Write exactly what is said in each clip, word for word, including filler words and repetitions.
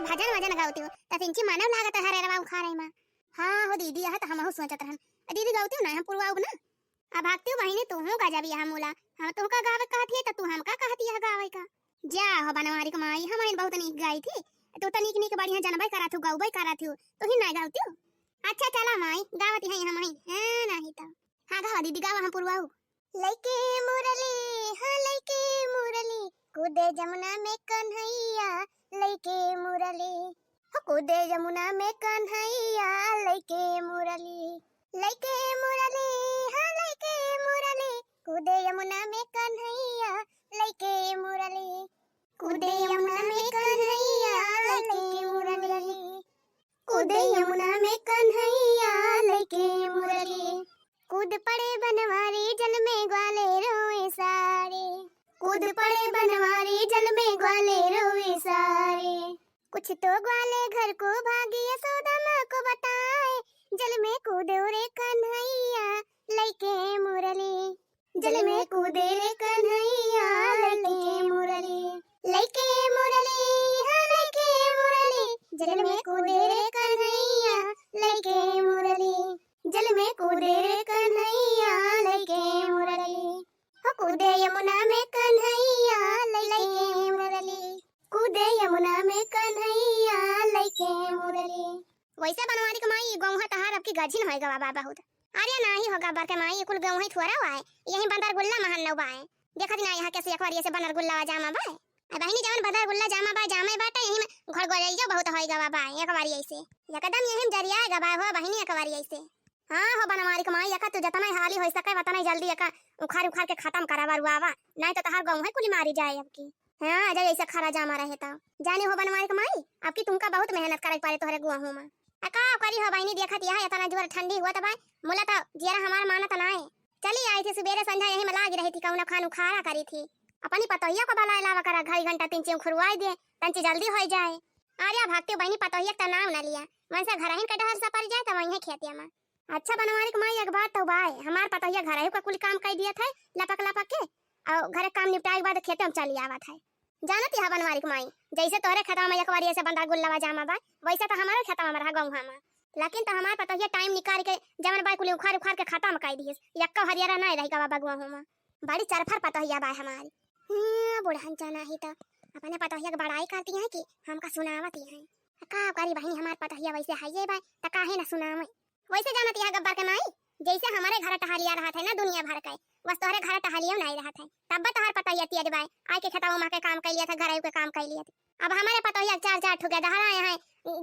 भजन वजन गावतिउ, त तिनची मानव लागत है रे रवा उखाड़े मा। हाँ हो दीदी, यह त हमहू सोचत रहन। दीदी गावतिउ ना, हम पुरवाउब ना। अब भागतिउ बहिनी, तुहू का जब यह मूला, हम तुहका गावे कहत हिये, त तू हमका कहत यह गावे का। जा हो बनवारी क माई, हमहिन बहुत नीक गाई थी। तू त नीक नीक बढ़िया जनबे करत हू, गौबे करत हू, तुही ना गावतिउ। अच्छा चला माई, गावत ही हमहिन, हाँ, नाही त। हाँ, गावा दीदी, गावा, हम पुरवाऊ। लइके मुरली, हाँ, लइके मुरली, कूदे जमुना में कन्हैया, लइके मुरली। हो कूदे यमुना में कन्हैया, लइके मुरली, लइके मुरली, हाँ, लइके मुरली, कूदे यमुना में कन्हैया, लइके मुरली, कूदे यमुना में कन्हैया, लइके मुरली, कूदे यमुना में कन्हैया, लइके मुरली। कूद पड़े बनवारी, जल में ग्वाले रोए सारे। कूद पड़े बनवारी, जल में ग्वाले रोए सारे। कुछ तो ग्वाले घर को भागी, यशोदा माँ को बताए। जल में कूदो रे कन्हैया, लइके मुरली। जल में कूदे रे कन्हैया, लइके मुरली। लइके मुरली, हाँ, लइके मुरली। जल में कूदे रे कन्हैया, लइके मुरली। जल में कूदे रे कन्हैया, लइके मुरली। हो कूदे यमुना में कन्हैया, लइके मुरली। कूदे यमुना में कन्हैया, लइके मुरली। वैसे बनवारी क माई, ई गौहा तहार अब की गझिन होए गवा बा बहुत। अरे नाही हो गब्बर के माई, ई कुल गौहा थोड़ा हुआ है, यही बंदर गुल्ला महन नौ बाए। देखत ना यहाँ कैसे एक बार ऐसे बंदर गुल्ला जामा बाए। आ बहिनी, जवन बंदर गुल्ला जामा बाए, जामे बाटे, यही में घोड़ गोलैया बहुत होए गवा बाए, एक बार ऐसे। एकदम यही में जरिया गवा हो बहिनी, एक बार ऐसे। हाँ हो बनवारी क माई, एका तू जतना हाली होइ सके, वतना जल्दी एका उखाड़ उखाड़ के खतम करा बरुआवा, नाहीं तो तहार गौहे कुली मारी जाए अब की। हाँ, अजय ऐसे खरा जामा रहे तो। जानी हो बनवारी क माई, अब की तुमका बहुत मेहनत करे पड़े तोहरे गुआहू में। आ का करी हो बहिनी, देखत यह एतना जोर ठंडी हुआ त भाई, मुला तो जियरा हमार मानत नाए। चली आई थी सुबेरे संझा यही में लागी रही थी, कौनो खान उखाड़ा करी थी। अपनी पतोहिया को बलाए लावा करा, घड़ी घंटा तीन चीज खुरवाई दे, तंची जल्दी होई जाए। अरे भक्ति बहिनी, पतोहिया त नाम न लिया, मन से घरहिन के डहर सपर जाए त वहीं खेतिया में। अच्छा बनवारी क माई, एक बात तो बाय, हमार पतोहिया घरहू का कुल काम कई दियत है लपक लपक के, और घरे काम निपटाए के बाद खेते में चली आवत है। जानत यह बनवारी क माई, जैसे तोहरे खेतवा में एक बारी ऐसे बंदर गुल्लवा जामा बा, वैसे तो हमारे खेतवा में रहा गौहा में, लेकिन तो हमार पतोहिया टाइम निकाल के जवन बाय कुल उखाड़ उखाड़ के खतम कई दिहिस, यक्को हरियरा नहीं रही गवा बगुआ में। बड़ी चरफर पतोहिया बाय हमारी। हाँ, बुढ़न जाना ही तो अपने पतोहिया के बड़ाई करती हैं कि हमका सुनावत ही हैं। का करी बहिनी, हमार पतोहिया वैसे हइये बाय, त काहे न सुनावे। वैसे जानत यह गब्बर के माई, जैसे हमारे घर टहलिया रहत है ना दुनिया भर के, बस तोहरे घर टहलियो नहीं रहत है। तब तोहर पतोहिया तेज बाय, आए के खेतवा में के काम कई लिया था, घरऊ के काम कई लिया था। अब हमारे पतोहिया चार चार ठो गदहरा आए हैं,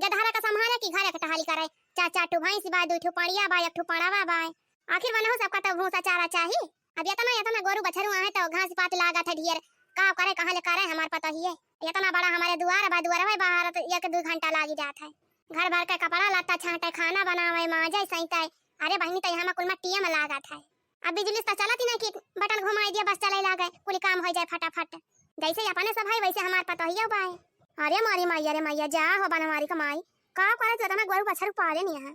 गदहरा का संभाले कि घरे के टहली करे, चार चार ठो भैंस बा, दू ठो पड़िया बा, एक ठो पड़वा बा। आखिर बनहु सबका तो भूसा चारा चाही। अब इतना इतना गोरू बछरू आए तो घास पात लागत है ढेर, का करे, कहाँ ले करे हमार पतोहिए। इतना बड़ा हमारे दुआर बा, दुआर में बाहर तो एक दो घंटा लागी जात है। घर भर के कपड़ा लत्ता छांटे, खाना बनावे, मांजे, सैंते। अरे बहिनी, तो यहाँ कुल में टीएम लागत है। अब बिजली से तो चलत ही नहीं कि बटन घुमाई दिया, बस चले लागे, कुल काम हो जाए फटाफट। जैसे ही अपने सब है, वैसे हमार पतोहियो बाय। अरे मारी माई, अरे मैया, जा हो बनवारी क माई, का करे तो इतना गोरू बछरू पाले नहीं है।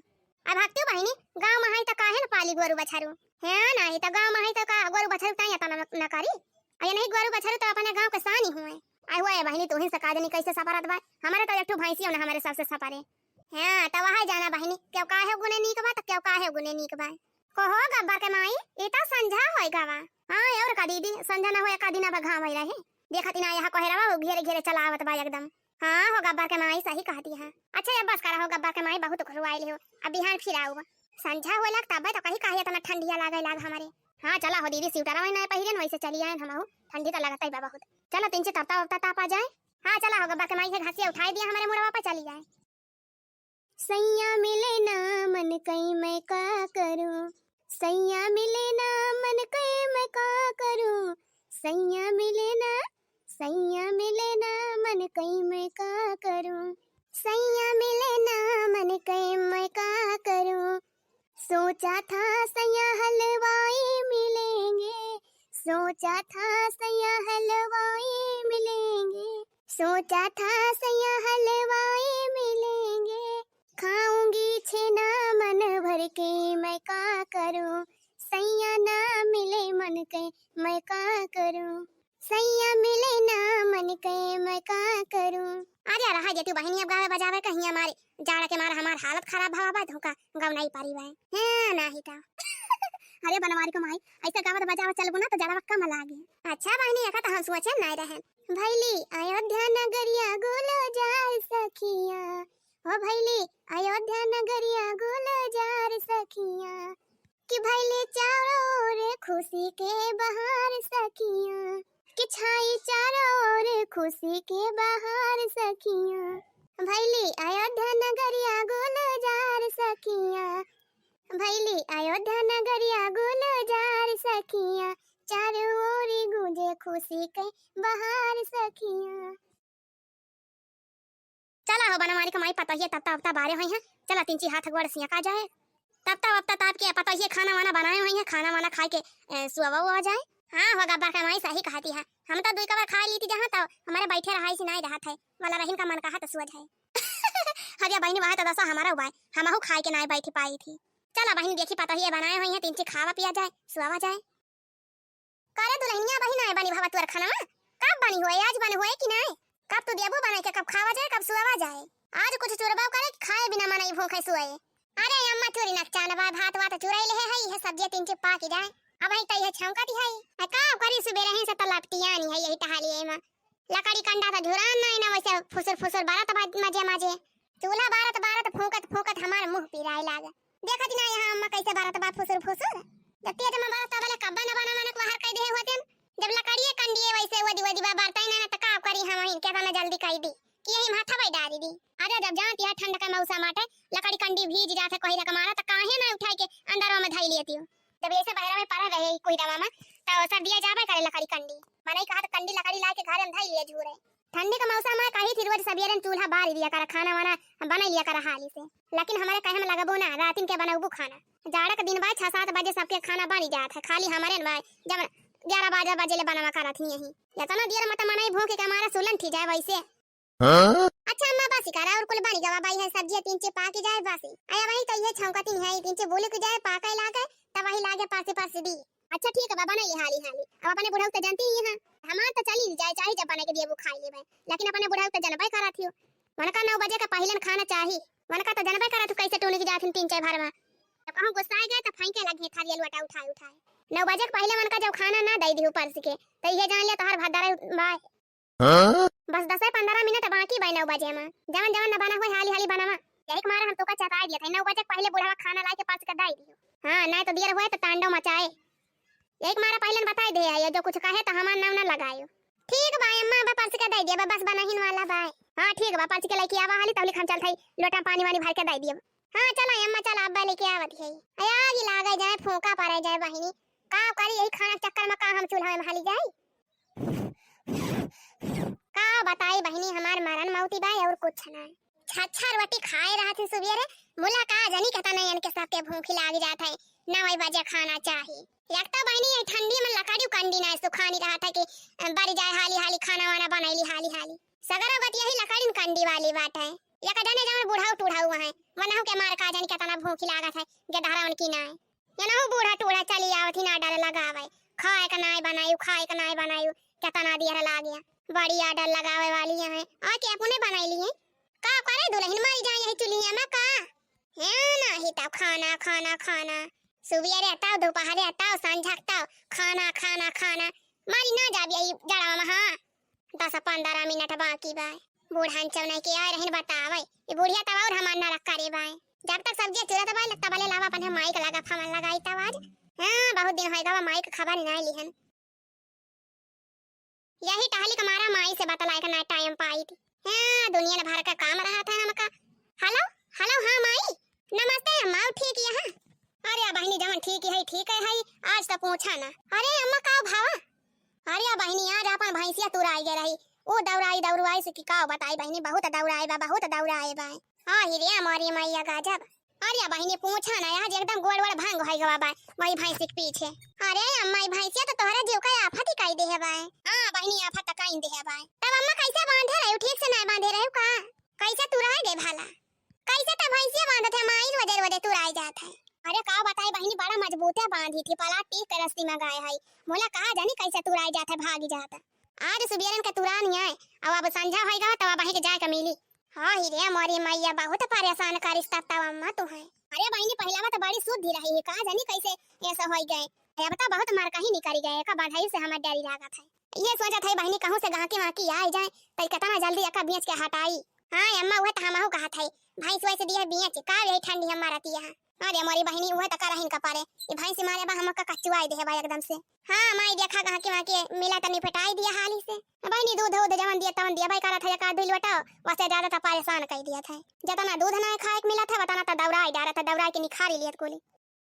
अब भक्ति बहिनी, गाँव में है तो काहे न पाली गोरू बछरू? है नहीं तो गाँव में है तो का गोरू बछरू ताई इतना न, न करी? और ये नहीं गोरू बछरू तो अपने गाँव के शान ही हुए। आई हुआ है बहिनी, तू ही सका देनी कैसे सपरत बा? हमारे तो एक ठो भैंसियो ना हमारे सबसे सपरे। हाँ, तो वह जाना बहिनी, क्यों काहे गुने नीक बा, तो क्यों काहे गुने नीक बा। कहो गब्बर के माई, ई तो संझा होए गवा। हाँ, और का दीदी, संझा ना होए का दिन अब घाम रहे। देखत ही ना यहाँ कोहरवा वो घेरे घेरे चलावत बा एकदम। हाँ हो गब्बर के माई सही कहती है। अच्छा अब बस करा हो गब्बर के माई, बहुत खुरवाइल हो, अब बिहान फिर आऊ। संझा होए लाग तबे तो कहीं काहे इतना ठंडिया लागे लाग हमारे। हाँ चला हो दीदी, स्वेटर वही नए पहिरे न, वैसे चली आए हम, ठंडी तो लगता ही बा बहुत। चलो तिनची तपता उपता तापा जाए। हाँ चला हो गब्बर के माई, ये घासिया उठाई दिया हमारे मुड़वा पे, चली जाए। सैया मिले ना मन कई मैं का करूं, सैया मिले ना मन कई मैं का करूं, सैया मिले ना, सैया मिले ना मन कई मैं का करूं, सैया मिले ना मन कई मैं का करूं। सोचा था सैया हलवाई मिलेंगे, सोचा था सैया हलवाई मिलेंगे, सोचा था सैया हलवाई मिलेंगे। खाऊंगी छेना मन भर के मैं का करूं, सैया ना मिले मन के मैं का करूं, सैया मिले ना मन के मैं का करूं। अरे रहा देती बहिनी, अब गावे बजावे कहीं हमारे जाड़ा के मारे हमार हालत खराब भवा बा, धोखा गवनाई पारी बा। हाँ, नाही त। अरे बनवारी क माई, ऐसे गावत बजावत चलबू ना तो जड़वा कम लागे। अच्छा बहिनी, एका तो हम सोचे नाय रहे। भैली अयोध्या नगरिया गुलजार सखिया, ओ भैली अयोध्या नगरिया गुलजार सखिया, कि भैली चारों ओर खुशी के बहार सखिया, कि छाई चारों ओर खुशी के बहार सखिया। भैली अयोध्या नगरिया गुलजार सखिया, भैली अयोध्या नगरिया गुलजार सखिया, चारों ओर गूंजे खुशी के बहार सखिया। चला हो बनवारी क माई, पतोहिए तपता उपता बारे होइहैं। चला तिनची हाथ गोड़ सियका जाए। तपता उपता ताप के पतोहिए खाना वाना बनाए होइहैं, खाना वाना खाए के, ए, सुअवा उआ जाए। हाँ हो गब्बर क माई सही कहती है, हम तो दुई कबर खाए लीती जहाँ तो हमारे बैठे रहाई से नाई रहत है, वाला रहीन क मन कहा तो सुअ जाए। हरिया बहिनी वहाँ तो दसा हमारा उबाए, हमहू खाए के नाई बैठी पाई थी। चला बहिनी देखी पतोहिए बनाए होइहैं, तिनची खावा पिया जाए, सुआवा जाए। करे दुलहिनिया, अबही नाय बनी भवा तोर खानवा? कब बनी होए, आज बन होए कि नाय? कब तू देबू बनाई के, कब खावा जाए, कब सुआवा जाए? आज कुछ चुरबाव करे कि खाए बिना मनई भूखे सोए। अरे अम्मा चोरी नकचान बा, भात वात चुराई लेहे है, इहे सब्जिया तीन चिप्पा की जाए। अबही त इहे छौंकत है। आ का करी, सुबेरे ही से त लपटियानी है यही टहलिए में। लकड़ी कंडा त झुरान नाय ना, वैसे फुसुर फुसुर बरत बा मजे मजे। चूल्हा बारत बारत फूंकत फूंकत हमार मुंह पिराए लागे। देखत ना यहाँ अम्मा कैसे बारत बा फुसुर फुसुर। जब तेज में बारत तब ले कब्बा न बना मने बाहर कह दे होते। जब लकड़िए कंडिए वैसे वदी वदी बा बारता ही ना, ना त का करी हम ही, क्या ना जल्दी कह दी कि यही माथा भाई डारी दी। अरे जब जानती है ठंड का मौसम आटे, लकड़ी कंडी भीज जात है कोहिरा का मारा, त काहे ना उठाई के अंदरवा में धई लेती हो। जब ऐसे बहरा में पड़ा रहे कोहिरा मामा, त सर्दिया जाबे करे लकड़ी कंडी। मनई कहा त कंडी लकड़ी ला के घर में धई लिए झूरे। ठंडी का मौसम है, कही थी रोज सवेरे चूल्हा बारी दिया कर, खाना वाना बनाई लिया कर हाली से, लेकिन हमारे कहे में लगबो ना, रातिन के बनबू खाना। जाड़ा के दिन बा, छह सात बजे सबके खाना बनी जात है, खाली हमारे न बा, जब ग्यारह बारह बजे ले बनवा करत ही यही। इतना देर मत मनई भूख के मारा सुलन थी जाए वैसे। हाँ? अच्छा अम्मा, बस करा और कुल बनी गवा बाई है, सब्जी तीन चे पाकी जाए बस। आया वही तो ये छौंकती है, तीन चे बोले के जाए पाके लागे, तब वही लागे पासे पासे दी। अच्छा ठीक बा, बनाई ले हाली हाली। अब अपने बुढ़ऊ त जानती ही हैं, हमार त चली जाए, चाहे जब बना के दिए वो खाई लेबे, लेकिन अपने बुढ़ऊ त जनबे करत हियो, वनका नौ बजे का पहिले न खाना चाही। वनका त जनबे करत हु कैसे टूनी की जात हिन तीन चार भर में। जब कहूँ गुस्सा आ गए त फेंके लगी थारिया लोटा उठाए उठाए। नौ बजे के पहिले वनका जब खाना ना दे दी परस के, त इहे जान ले तोहर भद्दर बाय। हाँ? बस दसे पन्द्रह मिनट बाकी बा नौ बजे में। जवन जवन न बना होए हाली हाली बनावा। यही के मारे हम तोका चेताई दिया था, नौ बजे के पहिले बुढ़वा खाना लाए के परस के दे दियो। हाँ, नहीं तो देर होए तो तांडव मचाए। यही के मारे पहिले न बताई दे है, ये जो कुछ कहे तो हमार नाम न लगायो। ठीक बा अम्मा, बा परस के दे दिया, बा बस बनाहिन वाला बा। हाँ ठीक बा, परस के लेके आवा हाली, तबलिक हम चलत हई लोटा पानी वानी भर के दे दियो। हाँ चला अम्मा, चला अब लेके आवत है। अरे आग ही लागे जाए, फूंका पड़े जाए बहिनी, का करी यही खाना के चक्कर में का हम चूल्हा में हाली जाई। का बताई बहिनी, हमार मरन मौती बा और कुछ ना। छच्छा रोटी खाए रहत ही सुबेरे, मुला का जानी कहता नहीं इनके सबके भूखी लाग जात है, नौ बजे खाना चाही। एक तो बहिनी ये ठंडी में लकड़ी कंडी ना सुखानी रहत है कि बरी जाए हाली हाली खाना वाना बनैली हाली हाली। सगरो गति यही लकड़ी कंडी वाली बात है। एक जने जवन बुढ़ऊ टूढ़ऊ है, वनहु के मार का जानी कहता ना भूखी लागत है, गेदहरा उनकी ना है। यनहु बूढ़ा टूढ़ा चली आवत ही ना डर लगावे, खाए का नाय बनायु, खाए का नाय बनायु, केतना देर लागे। बड़ी आडर लगावे वाली है, आके अपने बनाई लिए। का करे दुलहिन मरी जाए यही चुल्हिया में का? हे नाही तब खाना, खाना, खाना। सुबेरे तब, दोपहरे तब, संझक तब, खाना, खाना, खाना। मरी ना जाब यही जड़वा में, हाँ। दस पन्द्रह मिनट बाकी बा। बूढ़न चौनई के आए रहिन बतावे। ई बुढ़िया तब और हमार नरक करे बा। जब तक सब्जी चुरत बा, तब ले लावा अपन माई के लगा फमन लगाई तब आज। हाँ, बहुत दिन होए गवा माई के खबर नाय लिहन। यही टहली के मारा माई से बतलाए के ना टाइम पाई थी। हाँ, दुनिया भर का काम रहा था हमका। हेलो, हेलो, हाँ माई, नमस्ते अम्मा, ठीक यहाँ? अरे बहिनी, जवन ठीक है, ठीक है, है, आज तो पूछा ना। अरे अम्मा, का भावा? अरे बहिनी, आज अपन भैंसिया तुराई गए रही, वो दौड़ाई दौड़वाई से कि का बताई बहिनी, बहुत दौड़ाए बा, बहुत दौड़ाए बा। हाँ ही रे, हमारी मैया गजब। अरे बहिनी, पूछा ना, आज एकदम गोड़ वोड़ भंग होई गवा बा, वही भैंसी के पीछे। अरे अम्मा, ई भैंसिया तो तोहरा जीव का आफत ही कई दे है बा। हाँ बहिनी, आफत तो कई दे है बा। तब अम्मा कैसे बांधे रहे, ठीक से ना बांधे रहे का? कैसे तुराए गए भला? कैसे त भैंसिया बांधत है, माई रोजे रोजे तुराई जात है। अरे का बताई बहिनी, बड़ा मजबूते बांधी थी, प्लास्टिक के रस्सी में गाय है। मोला कहा जानी कैसे तुराई जात है, भागी जात है। आज सुबेरन के तुरानी आए, अब, अब संझा होइगा, तब अब वहीं के जाए के मिली। हाँ ही रे मोरी मैया, बहुत परेशान करिस तब, तब अम्मा तू है। अरे बहिनी, पहिला तो बड़ी शुद्ध रही है, का जानी कैसे ऐसा होई गए। अब तो बहुत मार कहीं निकल गए, का बढ़ाई से हमार डरी लागत है। ये सोचत है बहिनी, कहूँ से गाहकी वाहकी आ जाए, तो कितना जल्दी एका बेच के हटाई। हाँ अम्मा, वह तो हमहू कहत है, भैंस वैसे दिए बेच, का यही ठंडी हम मारती है। अरे मोरी बहिनी, वह तो करहिन का पारे, ये भैंस मारे बा हमका कचुआई दे बा एकदम से। हाँ माई, देखा गाहकी वाहकी मिला तो निपटाई दिया हाली से। बहिनी, दूध उध जवन दिया तवन दिया भाई करत है, एका दुई लोटा, वैसे ज्यादा तो परेशान कर दिया था। जितना दूध ना खाए के मिला था, उतना तो दौड़ाई डारत है, दौड़ाई के निखारी लियत कुली।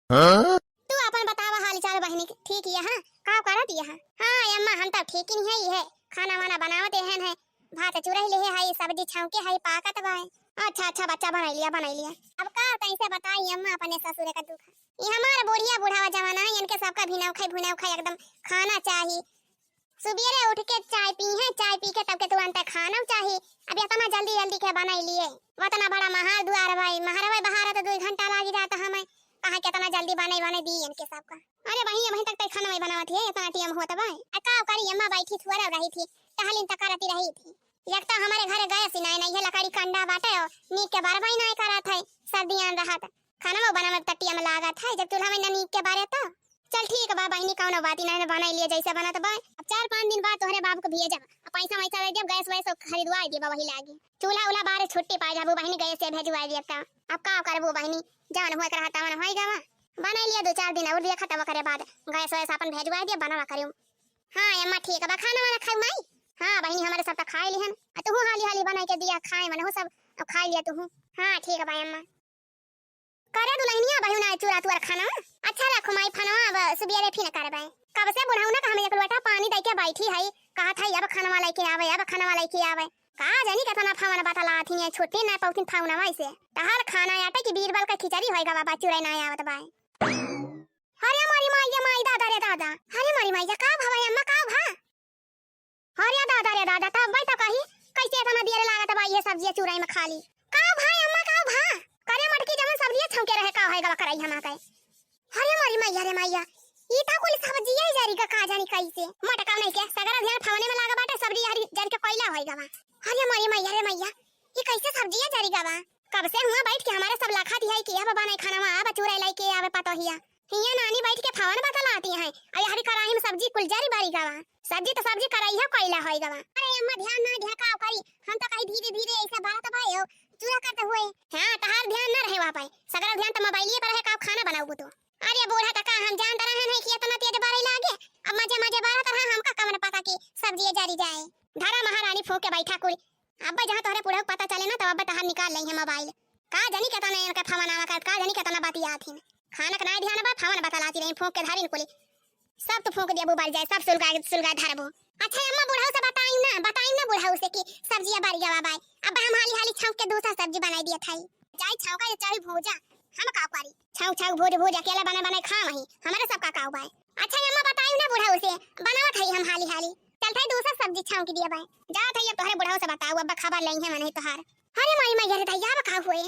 हाँ? तू अपन बतावा हाल चाल बहिनी, ठीक यह? का करत यह? हाँ अम्मा, हम तो ठीक ही है, यह खाना वाना बनावत एहन है, भात चुरई लेहे है, सब्जी छौंके है, पाकत बा। अच्छा अच्छा बच्चा, बनाई लिया, बनाई लिया। अब का कैसे बताई अम्मा अपने ससुरे का दुख। ये हमार बुढ़िया बुढ़ावा जमाना है, इनके सबका भिनौखा भुनौखा एकदम खाना चाही। सुबेरे उठ के चाय पी है, चाय पी के तब के तुरंत खाना चाही। अब इतना जल्दी जल्दी के बनाई लिए, वतना बड़ा महार दुआर भाई, महारवा बहार तो दो घंटा लागी जाता हमें। कहाँ कितना जल्दी बनाई बनाई दी इनके सबका। अरे बहिनी, अबहीं तक तै खाना वही बनावत है, इतना टीम होत बा। आ का करी, अम्मा बैठी थुअर रही थी, टहलिन तक करती रही थी। एक तो हमारे घरे गैस ही नहीं, नहीं है, लकड़ी कंडा बाटे और नीक के बार भाई नहीं करत है, सर्दियां रहत। खाना वो बनावे त टीम लागत है, जब चूल्हा में न नीक के बारे तो। चल ठीक बा बहिनी, कौनो बात ही नहीं, बनाई लिए जैसे बनत बा। अब चार पाँच दिन बाद तोहरे बाबू को भेजब, अब पैसा वैसा दे देब, गैस वैस खरीदवाई देब, वही लागी। चूल्हा उल्हा बारे छुट्टी पाए जाबू बहिनी, गैस से भेजवाई देब त। अब का करबू बहिनी, जवन होए के रहा तवन होए गवा। बनाई लिया दो चार दिन और, देखा तब करे बाद गैस वैस अपन भेजवाई देब, बनवा करियो। हाँ अम्मा ठीक बा, खाना वाना खाई माई? हाँ बहिनी, हमारे सब तो खाए लिहन। आ तू हाली हाली बनाई के दिया खाए मन हो सब, अब खाई लिया तू। हाँ ठीक बा अम्मा। करे दुल्हनिया, बहिन आए चूरा तुअर खाना। अच्छा रखो माई, फनवा अब सुबियरे फिन करबे। कब से बुढ़ौना का हम एक लोटा पानी दे के बैठी है, कहत है अब खानवा लेके आवे, अब खानवा लेके आवे। का जानी कितना फावन बतलात ही, छुट्टी ना पौथिन फावनवा से। तहार खाना आटे की बीरबल का खिचड़ी होएगा बाबा, चुरे ना आवत बाए। अरे मोरी माई, ये माई दादा रे दादा, अरे मोरी माई, ये का भवा अम्मा, का भा? अरे दादा रे दादा, तब भाई तो कही कैसे इतना देर लागत बा ये सब्जिया चुराई में खाली। का भाई अम्मा, का भा? करे मटकी जमन सब्जिया छौके रहे का होएगा कराई हमा के। अरे मोरी मैया रे मैया, ई तो कुल सब्जिया ही जरी का का जानी कैसे। मटका नहीं के सगरा ध्यान फवने में लागा बाटे, सब्जी हरी जर के कोयला होएगा बा। अरे मोरी मैया रे मैया, ई कैसे सब्जिया जरी गवा? कब से हुआ बैठ के हमारे सब लाखा दिया कि अब बनाई खाना, अब चुराई लाई के आवे पतोहिया। हियाँ नानी बैठ के फवन बतलाती हैं, अरे हरी कढ़ाई में सब्जी कुल जरी बरी गवा। सब्जी तो सब्जी, कढ़ाई है कोयला होई गवा। अरे अम्मा ध्यान ना दिया का करी, हम तो कहीं धीरे धीरे ऐसे बात भाई हो, चूरा करते हुए। हाँ, तहार ध्यान ना रहे वहाँ पे, सगरा ध्यान तो मोबाइलिए पर रहे का खाना बनाऊ तो। अरे बूढ़ा काका, हम जानत रहन है कि इतना तेज बारे लागे, अब मजे मजे बारत रहा, हमका कवन पता कि सब्जी जरी जाए। धरा महारानी फूंक के बैठा कुल, अब जहाँ तोहरे बुढ़ऊ पता चले ना, तब अब तहार निकाल लेई है मोबाइल। का जानी केतना इनके फवन आवा करत, का जानी केतना बतियात हिन। खानक नाई ध्यान बा, फवन बतलाती रही, फूंक के धारिन कुली। सब तो फूंक दिया, बुबाल जाए, सब सुलगा, सुलगा धरबो। अच्छा अम्मा, बुढ़ऊ से बताई ना, बताई ना बुढ़ऊ से कि सब्जिया बारी गवा बाय। अब हम हाली हाली छौंक के दूसरा सब्जी बनाई दिया थाई। जाई छौंका या चाहे भूजा, हम का करी? छौंक छौंक भूज भूज अकेला बने बने खा वही, हमारे सब का काऊ बाय। अच्छा अम्मा, बताई ना बुढ़ऊ से, बनावत है हम हाली हाली। चल थाई दूसरा सब्जी छौंक दिया बाय। जा थाई अब तोहरे बुढ़ऊ से बताऊ, अब खबर लेई है मने तोहार। अरे माई माई, अरे दैया, अब का हुए?